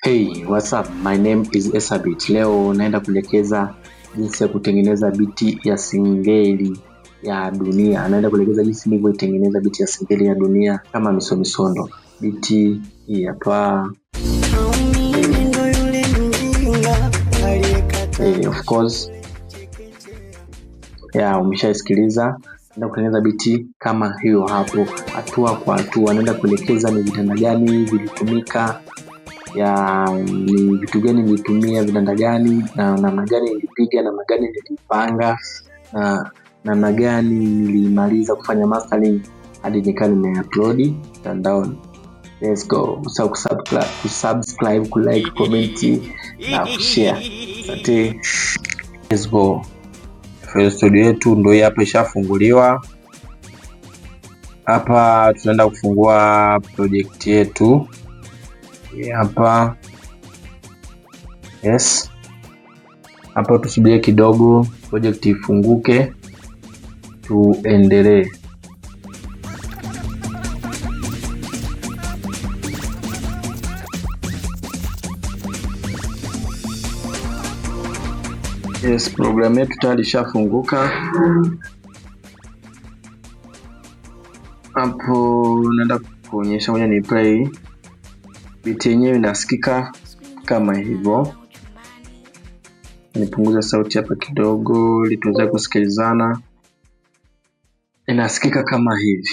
Hey, what's up? My name is Esabit. Leo naenda kuelekeza jinsi ya kutengeneza biti ya singeli ya dunia. Naenda kuelekeza jinsi nilivyoitengeneza biti ya singeli ya dunia kama misomisondo. Biti hii hapa. Hey, of course. Yeah, umeshaisikiliza. Naenda kutengeneza biti kama hiyo hapo, hatua kwa hatua. Naenda kuelekeza ni vitanda gani vilitumika, ya ni vitu gani nilitumia, vitanda gani na namna gani nilipiga, namna gani nilipanga na namna gani nilimaliza kufanya mastering hadi nikawa nimeupload mtandaoni. Let's go. Usisahau kusubscribe, kulike, comment na kushare. Asante. Let's go. FL Studio yetu ndio hii hapa ishafunguliwa. Hapa tunaenda kufungua project yetu. Hii hapa. Yes. Hapa tusubirie kidogo project ifunguke tuendelee. Yes, program yetu tayari ishafunguka. Hapo naenda kuonyesha, ngoja ni play. Beat yenyewe inasikika kama hivyo. Nipunguze sauti hapa kidogo ili tuweze kusikilizana. Inasikika kama hivi.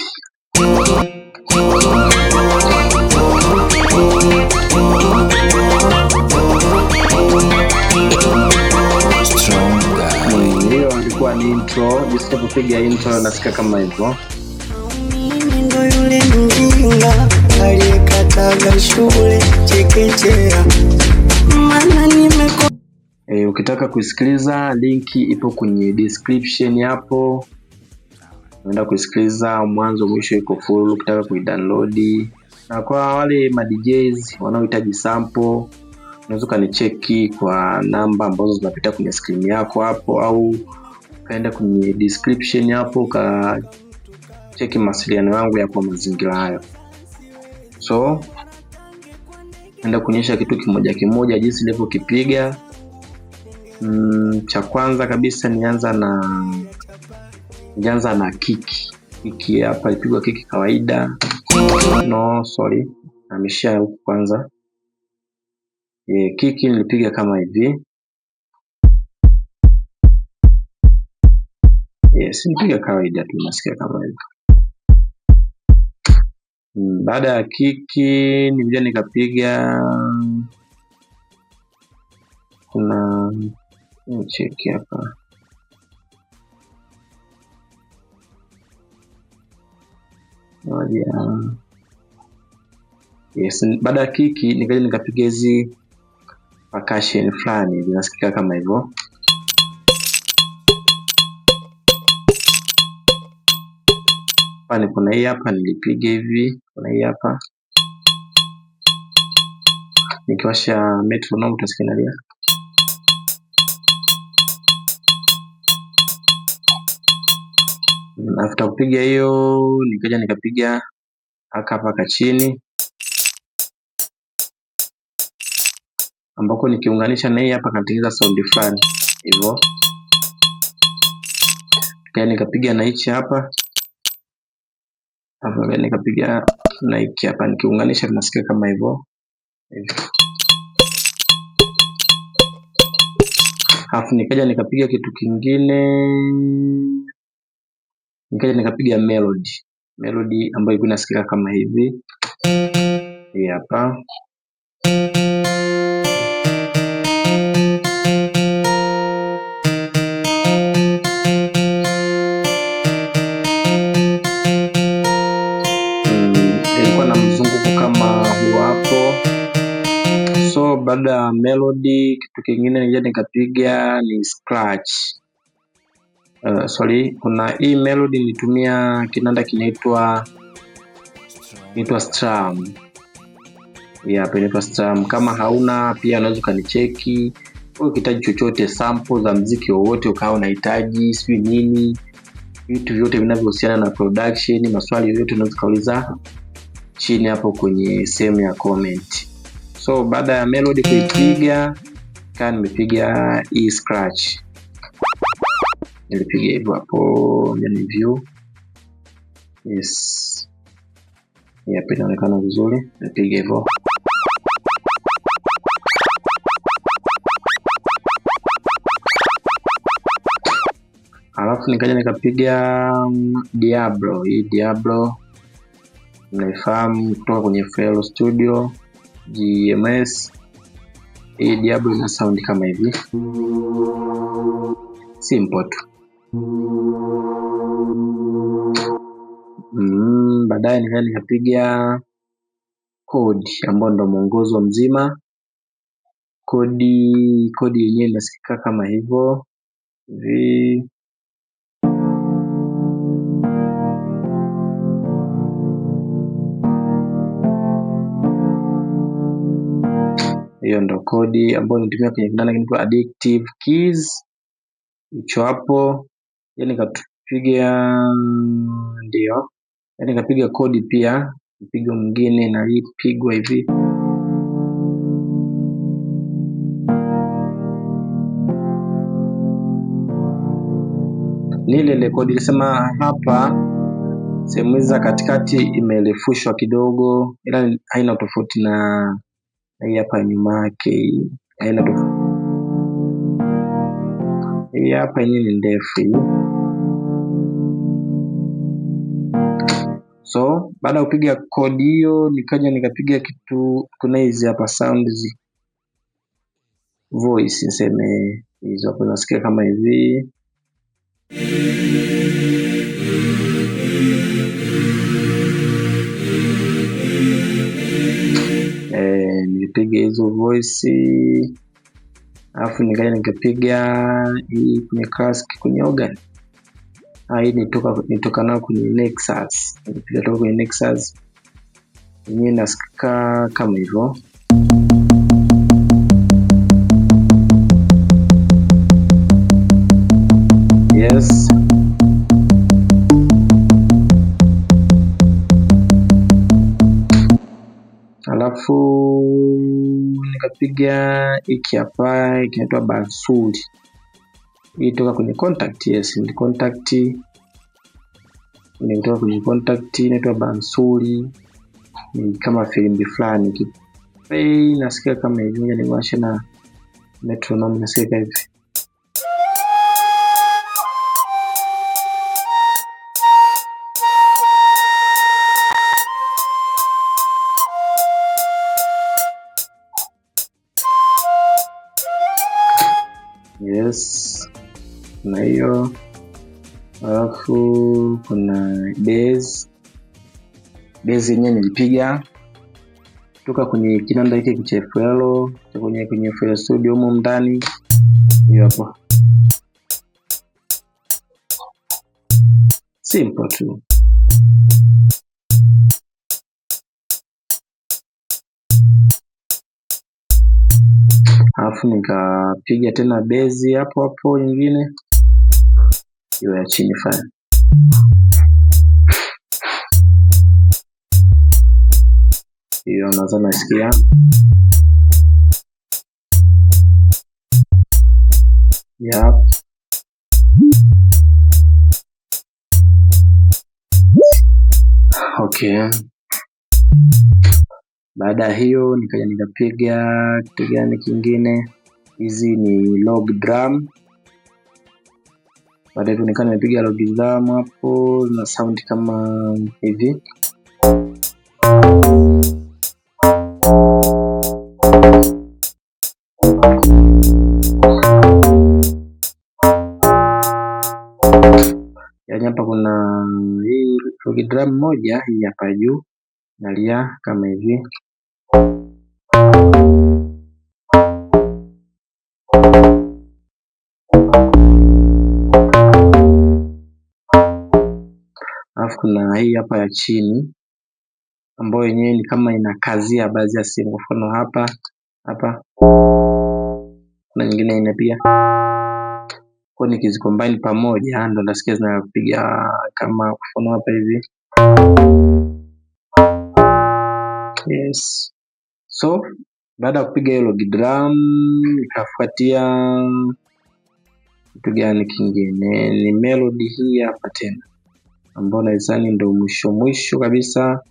Hiyo ilikuwa ni intro. Jinsi ya kupiga intro inasikika kama hivyo. Mimi ndo yule mjinga aliyekataga shule chekechea, maana nimeko. Ukitaka kuisikiliza linki ipo kwenye description hapo. Unaenda kuisikiliza mwanzo mwisho, iko full ukitaka kuidownload. Na kwa wale ma D Js wanaohitaji sample, unaweza ukanicheki kwa namba ambazo zinapita kwenye screen yako hapo, au ukaenda kwenye description hapo ukacheki mawasiliano yangu ya kwa mazingira hayo. So naenda kuonyesha kitu kimoja kimoja jinsi nilivyokipiga. Cha kwanza kabisa nianza na kiki. Kiki hapa ipigwa kiki kawaida. No, sorry. Namishia huku kwanza. Kiki nilipiga kama hivi. Yes, nilipiga kawaida tu, nasikia kama hivi. Baada ya kiki nilikuja nikapiga kuna cheki hapa. Moja. Yes, baada ya kiki nikaja nikapiga hizi percussion fulani zinasikika kama hivyo. Hapa ni kuna hii hapa nilipiga hivi, kuna hii hapa. Nikiwasha metronome utasikia inalia. After kupiga hiyo nikaja nikapiga haka hapa ka chini, ambako nikiunganisha na hii hapa katengeneza sound fulani hivyo. Pia nikapiga na hichi hapa. Hapo pia nikapiga na hiki hapa, nikiunganisha tunasikia kama hivyo. Hivyo. Alafu nikaja nikapiga kitu kingine. Nikaja nikapiga melody. Melody ambayo ilikuwa inasikika kama hivi. Hii hapa. Ilikuwa na mzunguko kama huo hapo. So baada ya melody kitu kingine nilikuja nikapiga ni scratch. Sorry, kuna hii melody nilitumia kinanda kinaitwa strum. Hii hapa inaitwa strum. Kama hauna pia unaweza ukanicheki. Wewe ukihitaji chochote, sample za muziki wowote ukawa unahitaji, sijui nini, vitu vyote vinavyohusiana na production, maswali yoyote unaweza kauliza chini hapo kwenye sehemu ya comment. So baada ya melody kuipiga, kaa nimepiga hii scratch, nilipiga hivyo hapo, ni view. Yes, hapa inaonekana vizuri, nipiga hivyo. Alafu nikaja nikapiga Diablo. Hii Diablo mnaifahamu kutoka kwenye FL Studio GMS. Hii Diablo ina sound kama hivi, simple tu. Baadaye nikaja nikapiga kodi ambayo ndo mwongozo mzima. Kodi yenyewe inasikika kama hivyo hivi. Hiyo ndo kodi ambayo nitumia kwenye kinanda kinaitwa Addictive Keys. Hicho hapo. Yaani nikapiga, ndio. Yaani nikapiga kodi pia, mpigo mwingine na hii pigwa hivi. Ni ile ile kodi ilisema hapa sehemu hizi za katikati imerefushwa kidogo, ila haina tofauti na hii hapa nyuma yake, haina tofauti. Hii hapa yenyewe ni ndefu hii. So baada ya kupiga kodi hiyo nikaja nikapiga kitu, kuna hizi hapa sounds voice, niseme hizo hapo nasikia kama hivi. Nilipiga hizo voice, alafu nikaja nikapiga hii kwenye classic kwenye organ. Hii nitoka nayo kwenye Nexus. Nilipiga toka kwenye Nexus. Yenyewe inasikika kama hivyo. Yes. Alafu nikapiga hiki hapa kinaitwa Bansuri. Hii toka kwenye contact, yes, ni contact. Ni kutoka kwenye contact inaitwa Bansuri. Ni kama filimbi fulani. Hey, nasikia kama hivi, ngoja niwashe na metronome, nasikia hivi. Yes, na hiyo. Alafu kuna bass. Bass yenyewe nilipiga kutoka kwenye kinanda hiki cha FL, kwenye FL Studio humo ndani. Hiyo hapo. Simple tu. Alafu nikapiga tena bezi hapo hapo nyingine. Hiyo ya chini fanya. Hiyo nadhani nasikia. Yep. Okay. Baada ya hiyo nikaja nikapiga kitu gani kingine. Hizi ni log drum. Baada ya hiyo nikawa nimepiga log drum hapo na sound kama hivi. Yaani hapa kuna hii log drum moja hii hapa juu nalia kama hivi. Alafu kuna hii hapa ya chini ambayo yenyewe ni kama inakazia baadhi ya sehemu. Kwa mfano hapa, hapa kuna nyingine inapiga. Kwa nikizicombine pamoja ndo nasikia zinapiga kama kwa mfano hapa hivi. Yes. So Baada ya kupiga hiyo log drum, ikafuatia kitu gani kingine? Ni melody hii hapa tena, ambayo nadhani ndio mwisho mwisho kabisa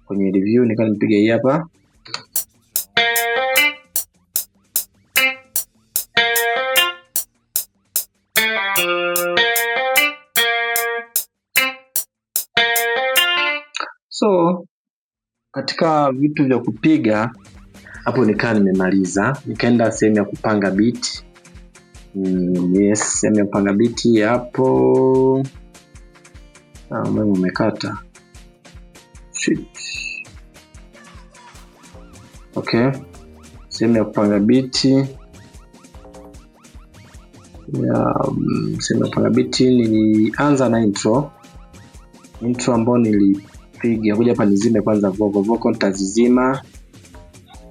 kwenye review, nikawa nipiga hii hapa. So katika vitu vya kupiga hapo nikaa nimemaliza, nikaenda sehemu ya kupanga beat. Yes, sehemu ya kupanga beat hapo. Umeme umekata. Shit. Okay. Sehemu ya kupanga beat. Sehemu ya kupanga beat nilianza na intro. Intro ambayo nilipiga. Ngoja hapa nizime kwanza vocal. Vocal nitazizima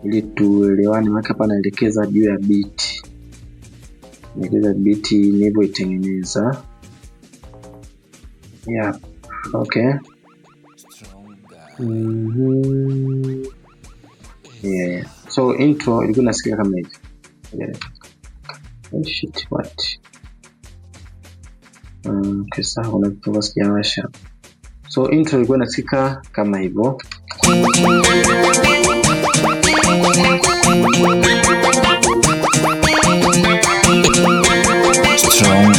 ili tuelewane, maana hapa naelekeza juu ya beat. Naelekeza beat nilivyoitengeneza. Yeah. Okay. Yeah. So intro ilikuwa inasikika kama hivi. Yeah. Oh shit, what? Okay, sawa, kuna kitu sijawasha. So intro ilikuwa inasikika kama hivyo. Strong.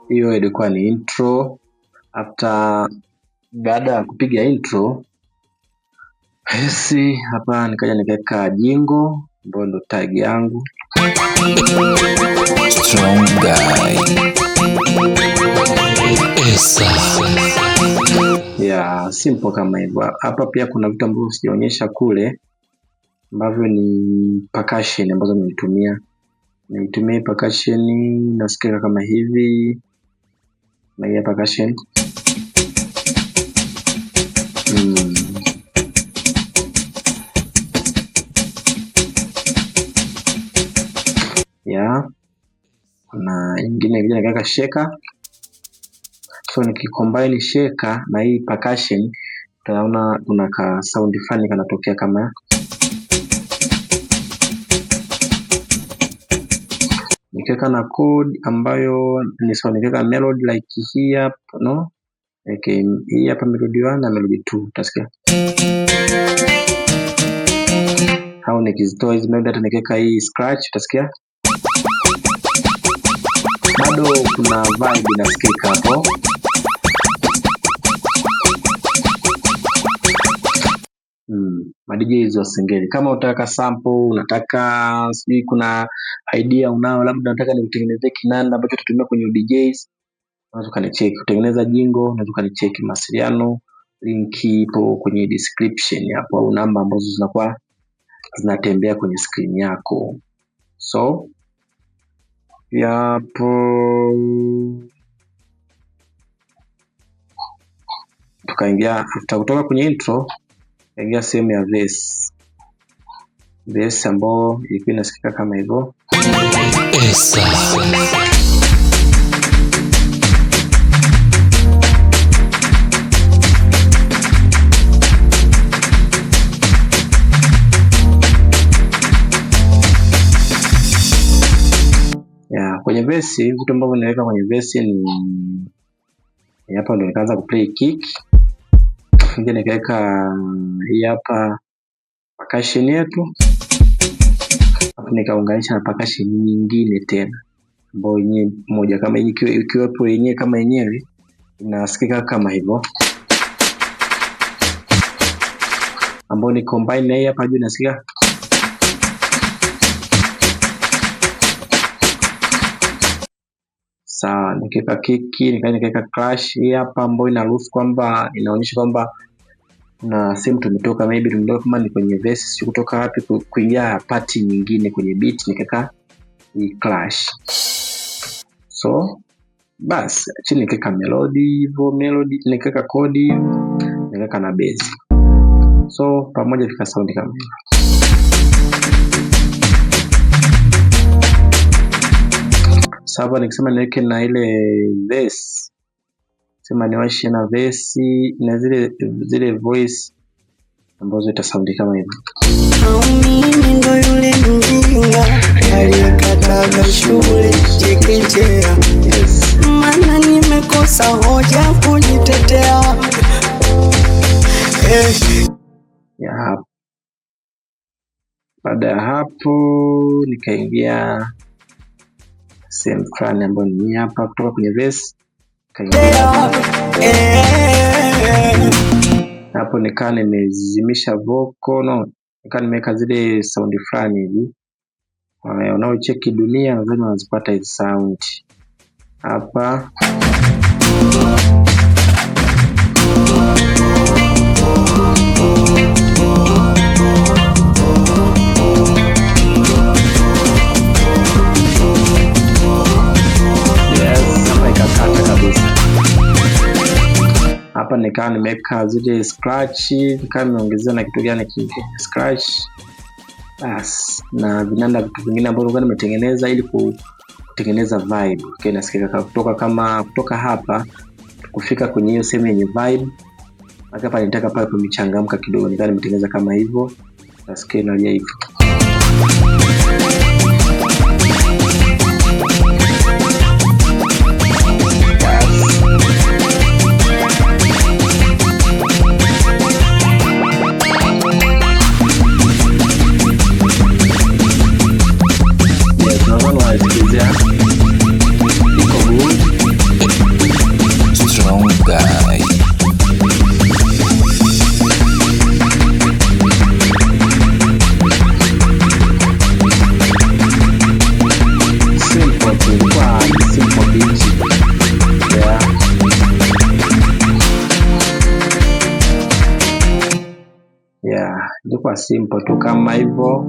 Hiyo ilikuwa ni intro. After, baada ya kupiga intro, hesi hapa nikaja nikaweka jingo ambayo ndo tag yangu. Strong guy. Esa. Yeah, simple kama hivyo. Hapa pia kuna vitu ambavyo sijaonyesha kule ambavyo ni percussion ambazo nilitumia. Nilitumia percussion nasikika kama hivi. Na hii percussion. Yeah. Na nyingine ingine nikaweka shaker. So nikicombine shaker na hii percussion utaona kuna ka sound fulani kanatokea kama nikiweka na chord ambayo ni sawa, nikiweka melody like hii hapa, no? Okay, hii hapa melody 1 na melody 2 utasikia. Au nikizitoa hizi melody hata nikiweka hii scratch utasikia bado kuna vibe inasikika hapo. Ma DJs wa Singeli, kama unataka sample, unataka sijui kuna idea unao, labda unataka nikutengenezee kinanda ambacho tutatumia kwenye DJs, unaweza ukanicheki. Kutengeneza jingo, unaweza ukanicheki. Mawasiliano, link ipo kwenye description hapo, au namba ambazo zinakuwa zinatembea kwenye screen yako. So yapo tukaingia, after kutoka kwenye intro tukaingia sehemu ya verse. Verse ambayo ilikuwa inasikika kama hivyo. Esa. Yeah, kwenye verse vitu ambavyo niweka kwenye verse ni hapa ndo nikaanza kuplay kick. Nyingine nikaweka hii hapa percussion yetu. Hapo nikaunganisha na percussion nyingine tena ambayo yenyewe moja kama hii ikiwepo yenyewe kama yenyewe inasikika kama hivyo, ambayo ni combine na hii hapa juu inasikika. Sawa, nikiweka kiki, nikaweka crash hii hapa ambayo inaruhusu kwamba inaonyesha kwamba na sehemu tumetoka, maybe tumetoka kama ni kwenye verse, sio kutoka wapi kuingia part nyingine kwenye beat, nikaweka hii clash. So bas chini nikaweka melody hivyo, melody nikaweka kodi, nikaweka na bass. So pamoja vika sound kama hivyo. Sasa nikisema niweke na ile verse, Sema niwashe na verse na zile voice ambazo itasaundi kama hivi. Au mimi ndo yule mjinga aliyekataga shule chekechea, Yes. maana nimekosa hoja kujitetea. Ya hapo. Baada ya hapo nikaingia sehemu fulani ambayo ni hapa, kutoka kwenye verse nikaingia hapo, nikaa nimezimisha vocal, no, nikaa nimeweka zile sound fulani hivi. Wanaocheki dunia nadhani wanazipata hizi sound hapa. Yes, hapa ikakata kabisa. Hapa nikawa nimeweka zile scratch, nikawa nimeongezea na kitu gani kingine scratch. Bas, na vinanda vitu vingine ambavyo nilikuwa nimetengeneza ili kutengeneza vibe. Okay, nasikika kutoka hapa kufika kwenye hiyo sehemu yenye vibe. Hapa hapa nitaka pale pamechangamka kidogo, nikawa nimetengeneza kama hivyo. Nasikia inalia hivyo. Yes, nadhani wanasikilizia. Iko good. Strong guy. Simple tu, ilikuwa ni simple beat. Yeah. Yeah, ilikuwa simple tu kama hivyo.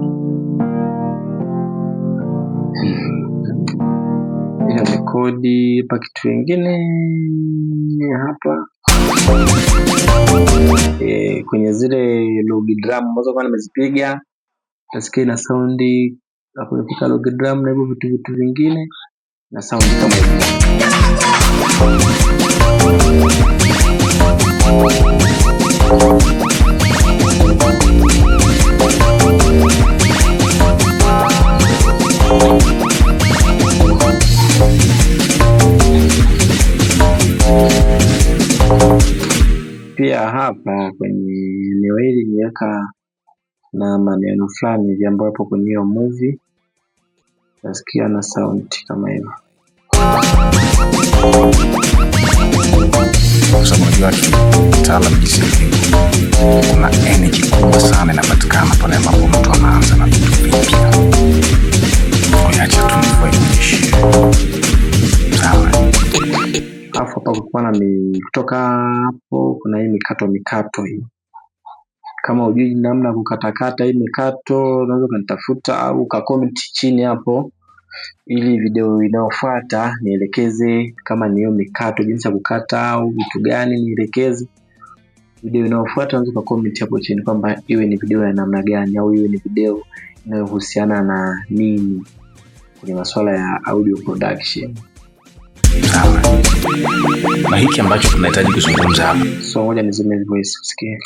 Ila rekodi hapa kitu kingine hapa. Kwenye zile log drum ambazo kwa nimezipiga, nasikia ina sound hapo, ikifika log drum na hivyo vitu vingine na sound kama hivyo. Pia hapa kwenye eneo hili niweka na maneno fulani hivi ambayo yapo kwenye hiyo movie, nasikia na sound kama hivyo. Kwa sababu unajua kitaalam jinsi ilivyo, kuna energy kubwa sana inapatikana pale ambapo mtu anaanza na vitu vipya. Kwa hiyo acha tu mvua inyeshe. Sawa. Alafu hapa kulikuwa na kutoka hapo kuna hii mikato hii. Kama hujui namna ya kukatakata hii mikato, unaweza ukanitafuta au ukacomment chini hapo ili video inayofuata nielekeze kama ni hiyo mikato, jinsi ya kukata au vitu gani nielekeze. Video inayofuata unaweza ukacomment hapo chini kwamba iwe ni video ya namna gani au iwe ni video inayohusiana na nini kwenye masuala ya audio production. Sawa. Na hiki ambacho tunahitaji kuzungumza hapa. So ngoja nizime voice usikie.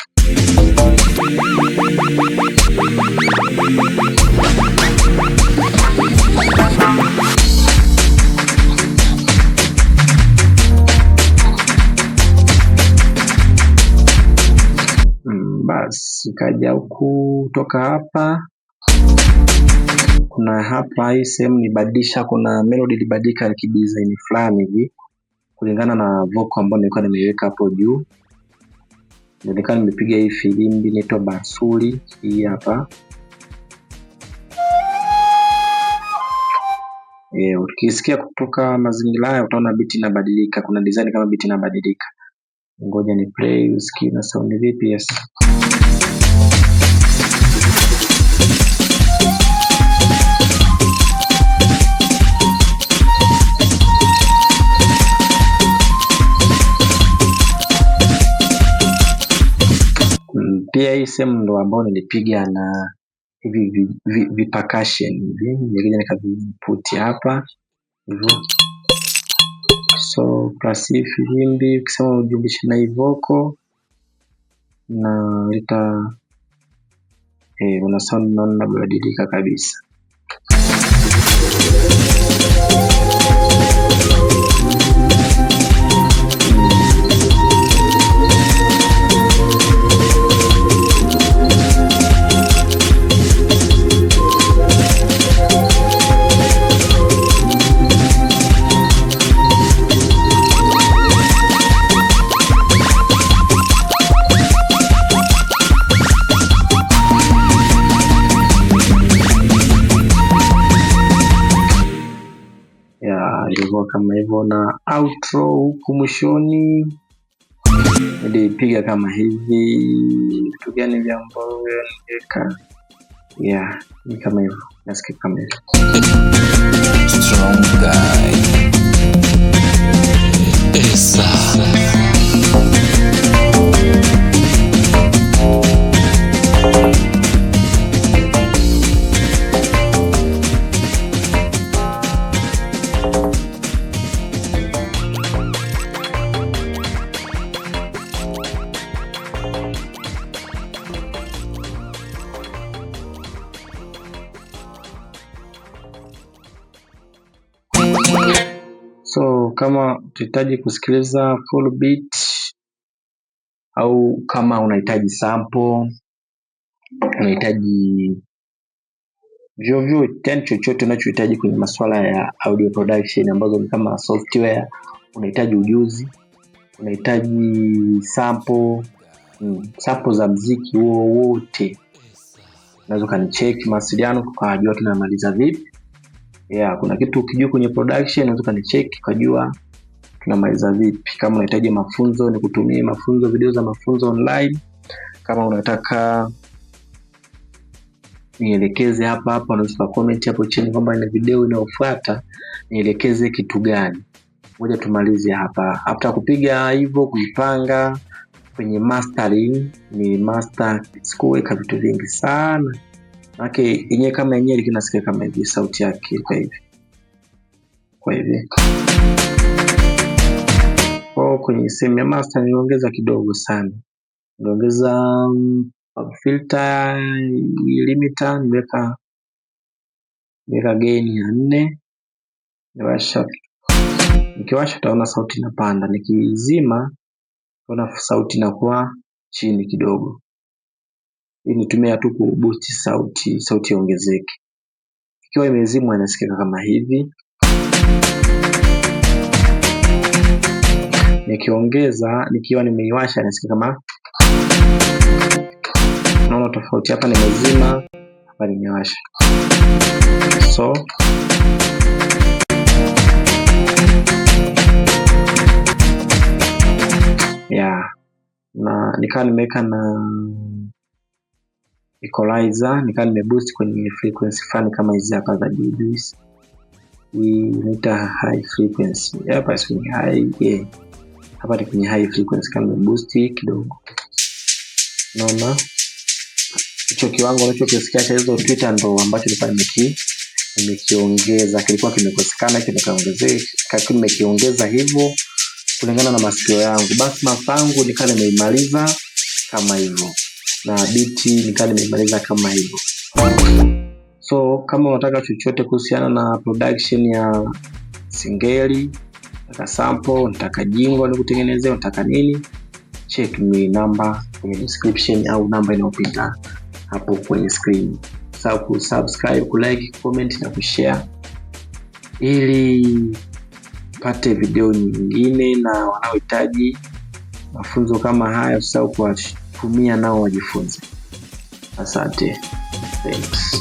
Basi ikaja huku kutoka hapa. Kuna hapa hii sehemu nibadilisha, kuna melody ilibadilika kidesign fulani hivi kulingana na vocal ambayo nilikuwa nimeiweka hapo juu. Nilikuwa nimepiga hii filimbi inaitwa basuli hii hapa. Ukisikia kutoka mazingira haya utaona beat inabadilika, kuna design kama beat inabadilika. Ngoja ni play usikie na sound vipi. Yes. Pia hii sehemu ndo ambayo nilipiga na hivi vi percussion hivi, nilikuja nikaviinput hapa hivyo. So plus hii filimbi ukisema ujumlishe na hii vocal na leta una sound naona inabadilika kabisa. Ilikuwa kama hivyo, na outro huku mwishoni nilipiga kama hivi. Vitu gani vya ambavyo niliweka? Yeah, ni kama hivyo. Nasikia kama hivyo. Strong guy. Esa. So kama utahitaji kusikiliza full beat au kama unahitaji sample, unahitaji vyovyote, yani chochote unachohitaji kwenye masuala ya audio production ambazo ni kama software, unahitaji ujuzi, unahitaji sample, sample za muziki wowote, unaweza ukanicheck mawasiliano tukajua tunamaliza vipi. Yeah, kuna kitu ukijua kwenye production unaweza ukanicheck ukajua tunamaliza vipi. Kama unahitaji mafunzo nikutumie mafunzo, video za mafunzo online. Kama unataka nielekeze hapa hapa, unaweza comment hapo chini kwamba ina video inayofuata nielekeze kitu gani. Ngoja tumalize hapa. After kupiga hivyo kuipanga kwenye mastering, ni master sikuweka vitu vingi sana. Maana yenyewe kama yenyewe ilikuwa inasikia kama hivi, sauti yake kwa hivi. Kwa hivi. Kwa kwenye sehemu ya master niliongeza kidogo sana. Niliongeza filter, limiter, niliweka gain ya 4. Niwasha. Nikiwasha utaona sauti inapanda, nikizima utaona sauti inakuwa chini kidogo. Hii nitumia tu kuboost sauti, sauti iongezeke. Ikiwa imezimwa inasikika kama hivi. Nikiongeza, nikiwa nimeiwasha inasikika kama, unaona tofauti hapa nimezima, hapa nimewasha. So yeah, na nikawa nimeweka na equalizer, nikawa nimeboost kwenye frequency fulani kama hizi hapa za juu juu. Hii inaita high frequency. Hapa si kwenye high, yeah. Hapa ni kwenye high frequency, kama nimeboost kidogo. Unaona hicho kiwango unachokisikia cha hizo Twitter ndo ambacho nilikuwa nimekiongeza, kilikuwa kimekosekana, kimekaongezeka, nimekiongeza hivyo kulingana na masikio yangu. Basi mafangu nikawa nimeimaliza kama hivyo, na beat nikawa nimeimaliza kama hivyo. So kama unataka chochote kuhusiana na production ya singeli, unataka sample, unataka jingle nikutengenezee, unataka nini, check me namba kwenye description au namba inayopita hapo kwenye screen. Usisahau kusubscribe, kulike, comment na kushare ili upate video nyingine, na wanaohitaji mafunzo kama haya usisahau kuwatumia nao wajifunze. Asante. Thanks.